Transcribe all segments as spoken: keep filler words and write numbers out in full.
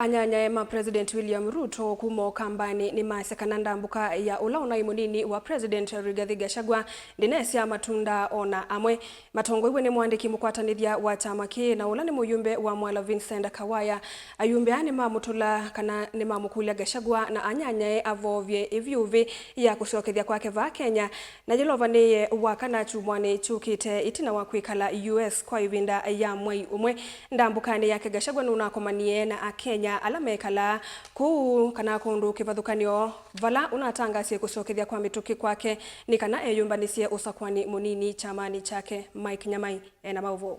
Anyanyae ma President William Ruto kuma Ũkambanĩ nĩmasya kana ndambũka ya ũla ũnaĩ mũnini wa President Rigathi Gachagua ndĩnesya matunda o na amwe. Matongoiw'e nĩ mũandĩki mũkwatanĩthya wa kyama kĩĩ na ũla nĩ mũyumbe wa Mwala Vincent Kawaya, ayumbe aa nĩmamũtũla kana nĩmamũkũlya Gachagua na anyanyae avovye ĩvyũvĩ ya kũsyokethya kwake vaa Kenya, na yĩlovanĩĩe wakana kyumwanĩ kyũkĩte ĩtina wa kwĩkala U S kwa ĩvinda ya mwei ũmwe. Ndambũkanĩ yake, Gachagua nũnakomanie na Akenya ala mekalaa kũu kana kũndũ kĩvathũkany'o vala ũnatangasie kũsyokethya kwa mĩtũkĩ kwake nĩ kana eyũmbanĩsye ũsakũani mũnini kyamanĩ kyake. Mike Nyamai ena maũvoo.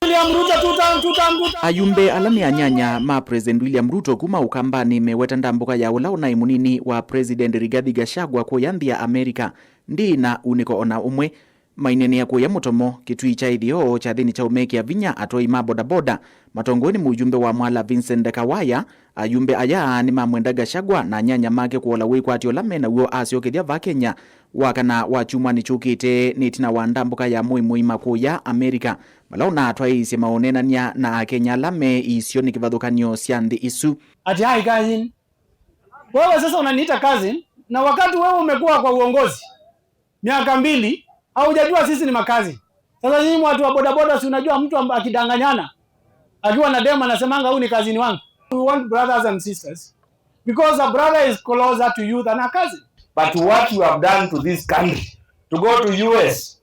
William Ruto, two term, two term, two term. Ayumbe ala nĩ anyanya ma President William Ruto kuma Ũkambanĩ meweta ndambũka ya ũla ũnaĩ mũnini wa President Rigathi Gachagua kũya nthĩ ya America ndĩ na unĩko ona ũmwe. Mainenea kũya mũtomo kĩtui kya ĩtheo kyathĩnĩ kya ũmekĩa vinya atwai ma bodaboda matongoe nĩ mũyumbe wa Mwala Vincent Kawaya. Ayumbe aya nĩmamwenda Gachagua na anyanya make kũola wĩkwatyo ũla menaw'o asyokethya vaa Kenya wakana wa kyumwanĩ kyũkĩte nĩ ĩtina wa ndambũka ya mũi mũima kũya America, vala ũnatwaĩĩsye maũneenany'a na Akenya ala me isionĩ kĩvathũkany'o sya nthĩ isu. Ati, "Hi, cousin. Wewe sasa unaniita cousin, na wakati wewe umekuwa kwa uongozi miaka mbili, haujajua sisi ni makazi. Sasa nyinyi watu wa bodaboda, si unajua mtu amba-, akidanganyana, akiwa na demu anasemanga, 'Huyu ni kazini wangu.'" We want brothers and sisters, because a brother is closer to you than a cousin. But what you have done to this country, to go to U S,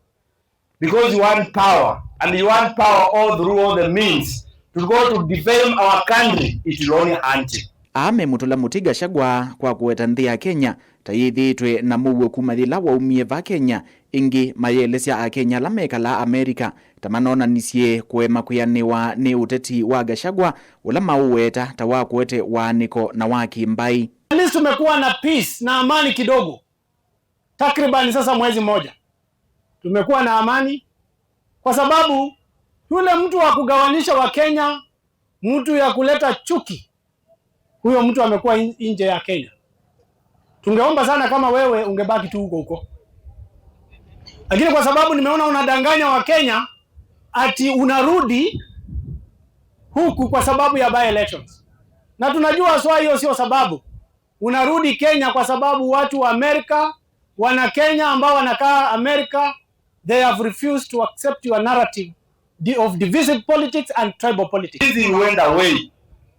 because you want power, and you want power all through all the means, to go to defame our country, it will only hurt you. Aa memũtũla mũtĩ Gachagua kwa kũweta nthĩ ya Kenya ta yĩthĩĩtwe na mũuo kuma yĩla waumie vaa Kenya. Ĩngĩ mayelesya Akenya ala mekalaa America ta manonanisye kũema kwĩanĩwa nĩ ũteti wa Gachagua ũla maũweta ta wa kũete waanĩko na wa kĩmbaĩ. At least tumekuwa na peace na amani kidogo. Takriban sasa mwezi mmoja tumekuwa na amani, kwa sababu yule mtu wa kugawanisha wa Kenya, mtu ya kuleta chuki, huyo mtu amekuwa in-, nje ya Kenya. Tungeomba sana kama wewe ungebaki tu huko huko. Lakini kwa sababu nimeona unadanganya wa Kenya ati unarudi huku kwa sababu ya by-elections. Na tunajua haswa hiyo sio sababu. Unarudi Kenya kwa sababu watu wa Amerika, wana Kenya ambao wanakaa Amerika, they have refused to accept your narrative di-, of divisive politics and tribal politics. Hizi went away.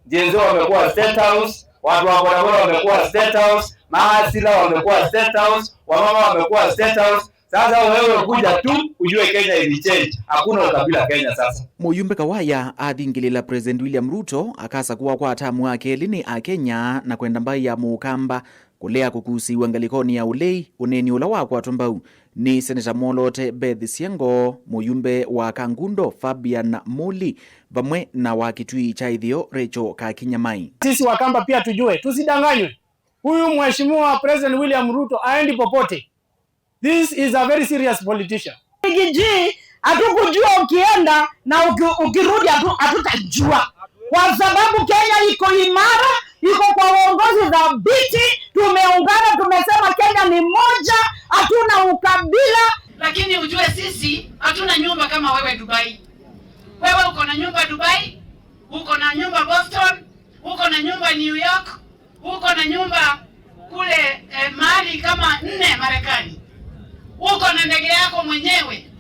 Gen Z wamekuwa State House, watu wa bodaboda wamekuwa State House, maasila wamekuwa State House, wamama wamekuwa State House. Sasa wewe kuja tu ujue Kenya ilichange. Hakuna ukabila Kenya sasa. Mũyumbe Kawaya athingĩlĩla President William Ruto akasakũwa kwa atamu wa kelĩ nĩ Akenya na kwenda mbaĩ ya Mũkamba kũlea kũkusiw'a ngalĩkonĩ ya ũlei, ũneeni ũla wakwatwa mbau nĩ Seneta mwoloote Beth Siango, mũyumbe wa Kangundo Fabian Muli, vamwe na wa Kitui kya Ĩtheo Rachel Kakinyamai. Sisi Wakamba pia tujue, tusidanganywe. Huyu Mheshimiwa President William Ruto aendi popote. This is a very serious politician. Rigiji, hatukujua ukienda na uki-, ukirudi hatu-, hatutajua. Kwa sababu Kenya iko imara, iko kwa uongozi thabiti, tumeungana, tumesema Kenya ni moja, hatuna ukabila. Lakini ujue sisi hatuna nyumba kama wewe Dubai. Wewe uko na nyumba Dubai, uko na nyumba Boston, uko na nyumba New York, uko na nyumba kule, eh, mahali kama nne Marekani. Uko na ndege yako mwenyewe.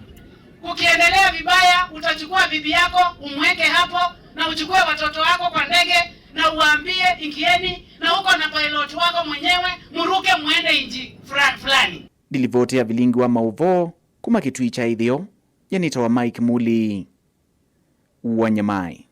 Ukiendelea vibaya, utachukua bibi yako umweke hapo na uchukue watoto wako kwa ndege na uwaambie, "Ingieni," na uko na pilot wako mwenyewe, muruke muende nchi fula-, fulani. Ndilivoti ya vilingi wa mauvoo kuma Kitui kya Ĩtheo, nyanĩtawa Mike Muli wa Nyamai.